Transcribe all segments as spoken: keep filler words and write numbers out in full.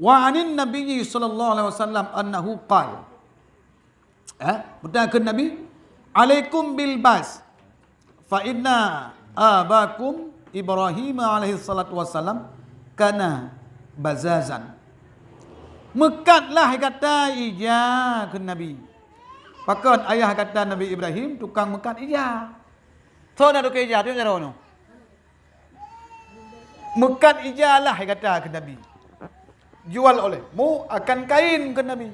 Wa anin Nabiyyi sallallahu alaihi wasallam annahu qal. Eh, peugah kheun Nabi, "Alaikum bil baz, fa inna abakum Ibrahim alaihi salatu wasallam kana bazazan." Meukatlah gata ija, kheun Nabi. Pakon ayah gata Nabi Ibrahim tukang meukat ija. Soe na tukang ija tu jaroe nyoe? Meukat ija lah gata, kheun Nabi. Jual olehmu akan kain, kheun Nabi.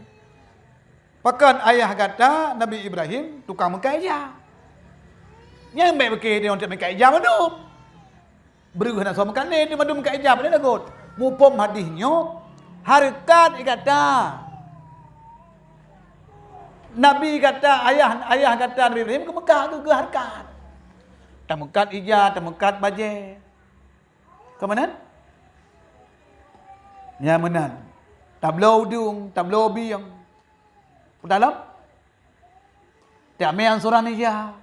Pakon ayah gata Nabi Ibrahim tukang meukat ija. Nyan bèk pike dia untuk meukat ija mandum. Breuh na soe meukat lé, dia mandum meukat ija, pandai lagot. Muphom hadih nyoe, hareukat gata. Nabi gata, ayah, ayah gata Nabi Ibrahim keu Mekah keu, keu hareukat. Tameukat ija, tameukat bajèe. Ka meunan? Nyan meunan. Tabloe udeueng, tabloe bieng. Peue dalom? Tamè angsuran ija.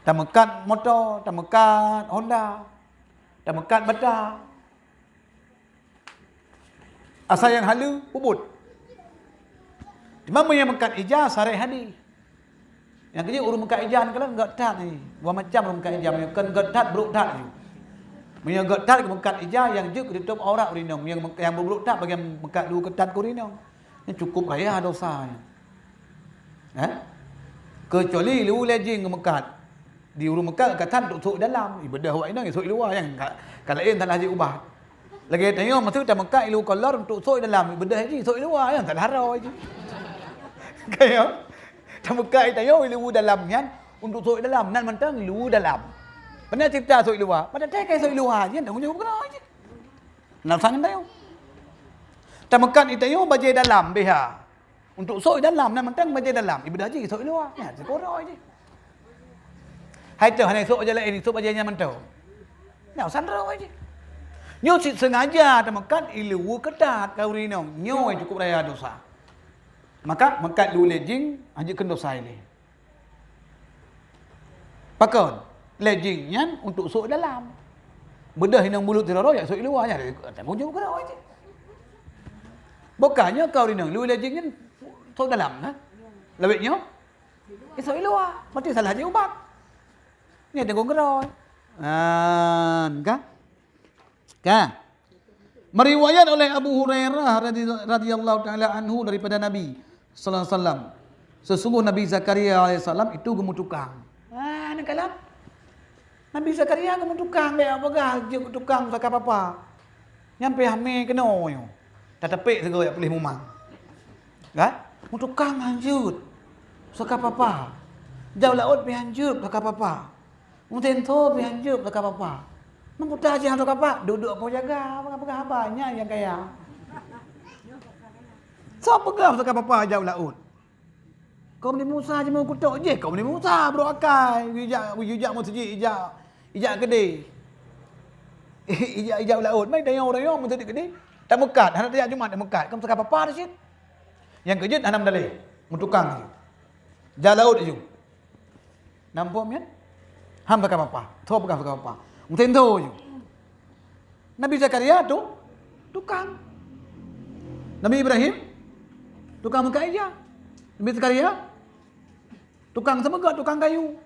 Tameukat moto, tameukat Honda, tameukat bata. Asai nyang haleue, ubot. Cuma meunyo meukat ija, saré hadih. Nyang keujeuet ureueng meukat ija nyan kalon gèt that nyoe. Dua macam ureueng meukat ija, meunyo kon gèt that, brôk that nyoe. Meunyo gèt that meukat ija, nyang jeuet keu tutup aurat ureueng inong. Nyang, nyang brôk that bagian meukat lu keutat keu ureueng inong. Nyan cukup raya dosa nyan. Eh? Keucuali lu lé jing meukat. Di ureueng meukat ka that untuk sôk dalam, ibadah awak inong sôk luwa, nyang ka, ka laén salah jih ubat. Lagèe tanyoe meuseue tameukat ilu kolor untuk sôk dalam, ibadah jih sôk luwa, nyang salah roh jih. Kaya tameukat tanyoe ilu dalam nyan untuk sôk dalam, nan mantong ilu dalam. Pernah cerita sôk luwa, pada teuka sôk luwa jih, tanggong jaweueb keudroe jih. Nan sang tanyoe. Tameukat tanyoe bajèe dalam, B H. Untuk sôk dalam, nan mantong bajèe dalam. Ibadah jih sôk luwa. Nyan, sikoro jih. Hai teuh hana sôk bajèe laén, sôk bajèe nyan mantong. Nyan, sandro jih. Nyoe cit sengaja tameukat ilu keutat keu ureueng inong. Nyoe cukup raya dosa. Maka, meukat lu lé jing, hanjeuet kheun dosa ilèe. Pakon? Lé jing nyan untuk sôk dalam. Beudôh inong buleuen sidroe jak sôk luwa nyan, tanggong jaweueb keudroe jih. Bukannya keu ureueng inong lu lé jing nyan sôk dalam, kan? Lawét nyoe, eh, sôk luwa. Berarti salah jih ubat. Nyan tanggong keudroe. Kan? Ka. Meriwayat oleh Abu Hurairah radhi-, radhiyallahu taala anhu daripada Nabi sallallahu alaihi wasallam, sesungguh Nabi Zakaria alaihissalam itu geumeutukang. Ah, neukalon. Nabi Zakaria geumeutukang, bèk peugah jeuet tukang saka papa. Nyan pih hamé keunoe nyoe. Tatapék sigoe jak puléh mumang. Kan? Meutukang hanjeuet saka papa. Jauh laôt pih hanjeuet saka papa. Meusén tho pih hanjeuet saka papa. Meuputa jih saka papa, duek-duek po jaga, peugah-peugah haba nyan nyang kaya. Soe peugah saka papa jauh laôt? Kaum Nabi Musa jimeukutok jih, kaum Nabi Musa brôk akai, ijak, ijak meuseujid, ijak, ijak keudè. Ijak, ijak laôt, mai tanyoe ureueng nyoe meuseujid keudè. Tameukat, hana tajak Jumat tameukat, kaum saka papa cit. Nyang keujeuet hana meudaléh, meutukang jih. Jak laôt jih. Nampak nyan? Ham saka papa. Tho peugah saka papa. Meusén tho ju. Nabi Zakaria tu tukang. Nabi Ibrahim tukang meukat ija. Nabi Zakaria tukang sameugöt, tukang kayu.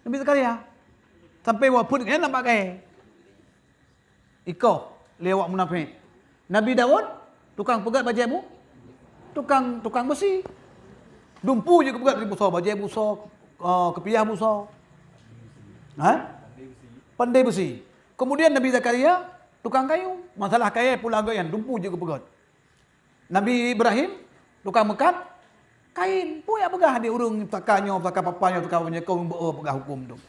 Nabi Zakaria sampai wafeuet nyan lam bak kayèe. Ikoh lé awak munafék. Nabi Daud tukang peugöt bajèe bu-, tukang, tukang beusi. Dumpeue jeuet geupeugöt dari busoe, bajèe busoe, eh, keupiah busoe. Ha? Pandai beusi. Kemudian Nabi Zakaria tukang kayu. Masalah kayèe pula geuh nyan dumpeue jeuet geupeugöt. Nabi Ibrahim tukang meukat kain. Peue nyang peugah di ureueng saka nyoe, saka papa nyoe, saka papa nyoe, keu beu peugah huköm dum.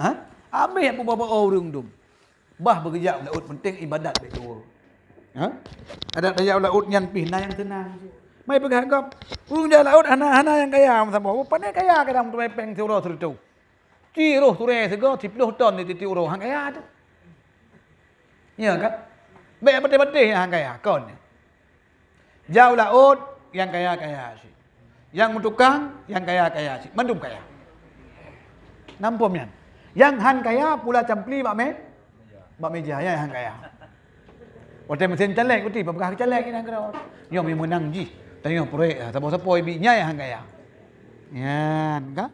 Ha? Habéh peue beu ureueng dum. Bah beugeujak laôt, penting ibadat bèk tuwoe. Ha? Adat tajak laôt nyan pih na nyang teunang. Mai peugah gob, ureueng jak laôt hana, hana nyang kaya meusaboh. Pane kaya kadang teumé péng siuroe sireutôh. Ci roh turée sigoe siplôh ton di tiep-tiep uroe, han kaya teuh. Ya kan? Bèk patéh-patéh nyang han kaya, kon. Jauh laôt nyang kaya-kaya cit. Nyang meutukang nyang kaya-kaya cit. Mandum kaya. Nampôm nyan. Nyang han kaya pula campli bak mé-, bak meuja, nyan han kaya. Watèe meusén caleg, beutôi, peugah caleg inong keudroe. Nyoe meunang jih, tanyoe proyek, sapo-sapo ibi nyai han gaya. Nyan, ka?